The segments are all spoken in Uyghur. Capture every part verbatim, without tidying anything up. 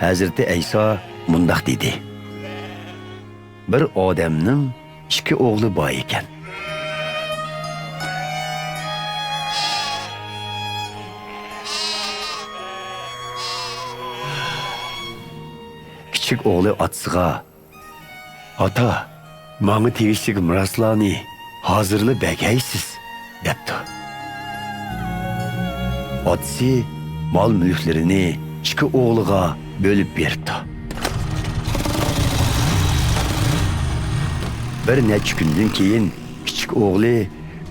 ھەزرىتى ئەيسا مۇنداق دېدى: بىر ئادەمنىڭ ئىككى ئوغلى بار ئىكەن. كىچىك ئوغلى ئاتىسىغا: «ئاتا، ماڭا تېگىشلىك مىراسلارنى ھازىرلا بەرگەيسىز» دەپتۇ. ئاتىسى مال-مۈلۈكلىرىنى ئىككى ئوغلىغا بۆلۈپ بېرىپتۇ. بىر نەچچە كۈندىن كېيىن كىچىك ئوغلى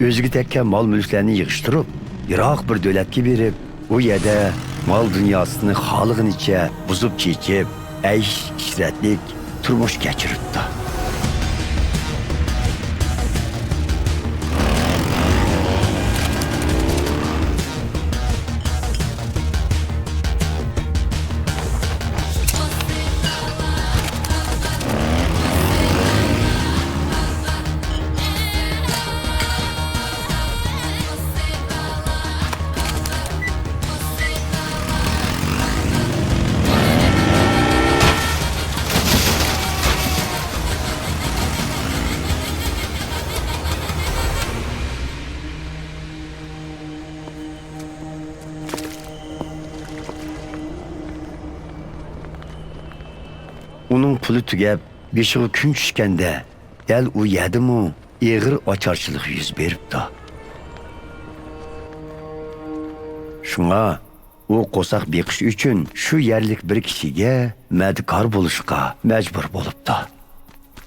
ئۆزىگە تەگكەن مال-مۈلۈكلەرنى يىغىشتۇرۇپ، يىراق بىر دۆلەتكە بېرىپ، ئۇ يەردە مال دۇنياسىنى خالىغىنىچە بۇزۇپ-چېچىپ، ئەيش-ئىشرەتلىك تۇرمۇش كەچۈرۈپتۇ. ئۇنىڭ پۇلى تۈگەپ، بېشىغا كۈن چۈشكەندە، دەل ئۇ يەردىمۇ ئېغىر ئاچارچىلىق يۈز بېرىپتۇ. شۇڭا ئۇ قورساق بېقىش ئۈچۈن شۇ يەرلىك بىر كىشىگە مەدىكار بولۇشقا مەجبۇر بولۇپتۇ.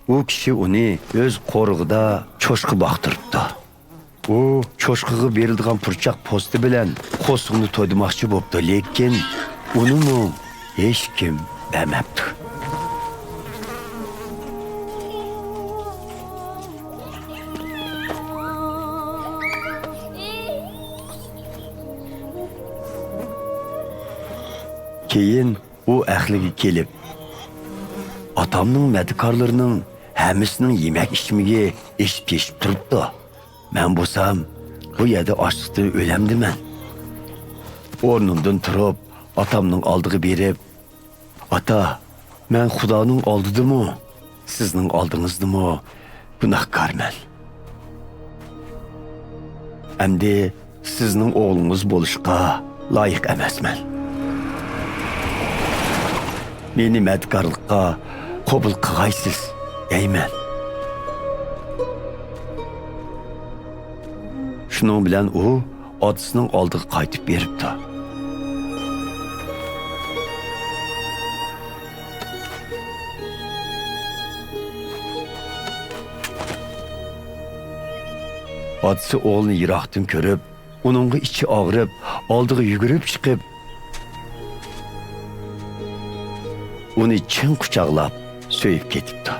ئۇ كىشى ئۇنى ئۆز قورۇقىدا چوشقا باقتۇرۇپتۇ. ئۇ چوشقىغا بېرىلىدىغان پۇرچاق پوستى بىلەن قورسىقىنى تويدۇرماقچى بوپتۇ، لېكىن ئۇنىمۇ ھېچكىم بەرمەپتۇ. كېيىن ئۇ ئەقلىگە كېلىپ، ئاتامنىڭ مەدىكارلىرىنىڭ ھەممىسىنىڭ يېمەك-ئىچمىكى ئېشىپ-تېشىپ تۇرۇپتۇ. مەن بولسام بۇ يەردە ئاچلىقتىن ئۆلەمدىمەن. ئورنۇمدىن تۇرۇپ، ئاتامنىڭ ئالدىغا بېرىپ، «ئاتا، مەن خۇدانىڭ ئالدىدىمۇ، سىزنىڭ ئالدىڭىزدىمۇ گۇناھكارمەن. ئەمدى سىزنىڭ ئوغلىڭىز بولۇشقا لايىق ئەمەسمەن. مېنى مەدىكارلىققا قوبۇل قىلغايسىز» دەيمەن. شۇنىڭ بىلەن ئۇ ئاتىسىنىڭ ئالدىغا قايتىپ بېرىپتۇ. ئاتىسى ئوغلىنى يىراقتىن كۆرۈپ، ئۇنىڭغا ئىچى ئاغرىپ، ئالدىغا يۈگۈرۈپ چىقىپ، ئۇنى چىڭ قۇچاقلاپ سۆيۈپ كېتىپتۇ.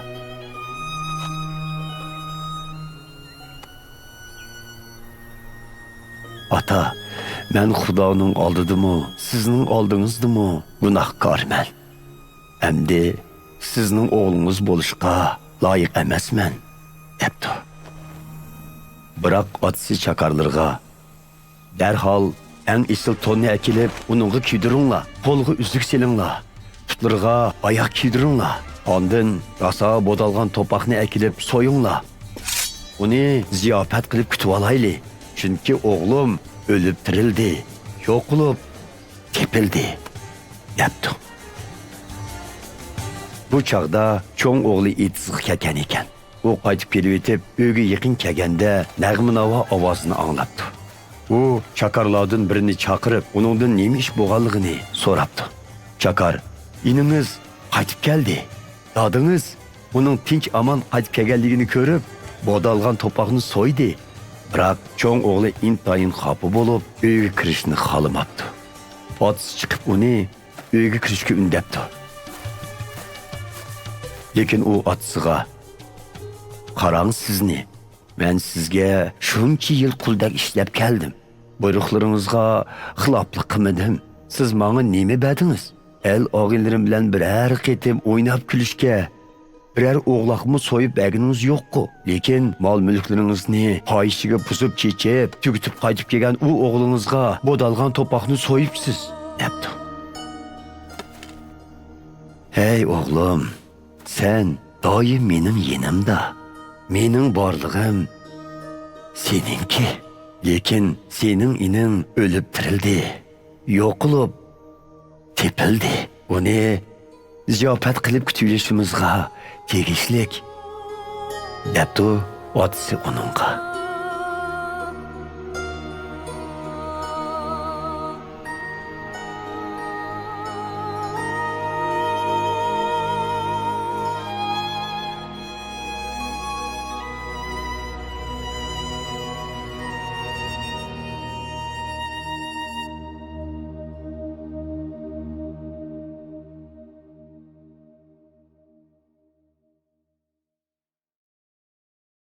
«ئاتا، مەن خۇدانىڭ ئالدىدىمۇ، سىزنىڭ ئالدىڭىزدىمۇ گۇناھكارمەن. ئەمدى سىزنىڭ ئوغلىڭىز بولۇشقا لايىق ئەمەسمەن» دەپتۇ. بىراق ئاتىسى چاكارلىرىغا: «دەرھال ئەڭ ئېسىل توننى ئەكېلىپ، ئۇنىڭغا كىيدۈرۈڭلار، قولىغا ئۈزۈك سېلىڭلار، پۇتلىرىغا ئاياغ كىيدۈرۈڭلار. ئاندىن راسا بودالغان توپاقنى ئەكېلىپ سويۇڭلار. ئۇنى زىياپەت قىلىپ كۈتۈۋالايلى. چۈنكى ئوغلۇم ئۆلۈپ تىرىلدى، يوقىلىپ تېپىلدى» دەپتۇ. بۇ چاغدا چوڭ ئوغلى ئېتىزغا كەلگەن ئىكەن. ئۇ قايتىپ كېلىۋېتىپ، ئۆيگە يېقىن كەلگەندە، نەغمە-ناۋا ئاۋازىنى ئاڭلاپتۇ. ئۇ چاكارلاردىن بىرىنى چاقىرىپ، ئۇنىڭدىن نېمە ئىش بولغانلىقىنى سوراپتۇ. چاكار: «ئىنىڭىز قايتىپ كەلدى. دادىڭىز ئۇنىڭ تىنچ-ئامان قايتىپ كەلگەنلىكىنى كۆرۈپ، بودالغان توپاقنى سويدى. بىراق چوڭ ئوغلى ئىنتايىن خاپا بولۇپ، ئۆيگە كىرىشنى خالىماپتۇ. ئاتىسى چىقىپ ئۇنى ئۆيگە كىرىشكە ئۈندەپتۇ. لېكىن ئۇ ئاتىسىغا: قاراڭ سىزنى، مەن سىزگە شۇنچە يىل قۇلدەك ئىشلەپ كەلدىم. بۇيرۇقلىرىڭىزغا خىلاپلىق قىلمىدىم. سىز ماڭا نېمە بەردىڭىز؟ ئەل-ئاغىنىلىرىم بىلەن بىرەر قېتىم ئويناپ-كۈلۈشكە بىرەر ئوغلاقمۇ سويۇپ بەرگىنىڭىز يوققۇ؟ لېكىن مال-مۈلۈكلىرىڭىزنى پاھىشىگە بۇزۇپ-چېچىپ، تۈگىتىپ قايتىپ كەلگەن ئۇ ئوغلىڭىزغا بودالغان توپاقنى سويۇپسىز» دەپتۇ. ھەي ئوغلۇم، سەن دائىم مېنىڭ يېنىمدا. مېنىڭ بارلىقىم سېنىڭكى. لېكىن سېنىڭ ئىنىڭ ئۆلۈپ تىرىلدى، يوقىلىپ تېپىلدى. ئۇنى زىياپەت قىلىپ كۈتۈۋېلىشىمىزغا تېگىشلىك، دەپتۇ ئاتىسى ئۇنىڭغا.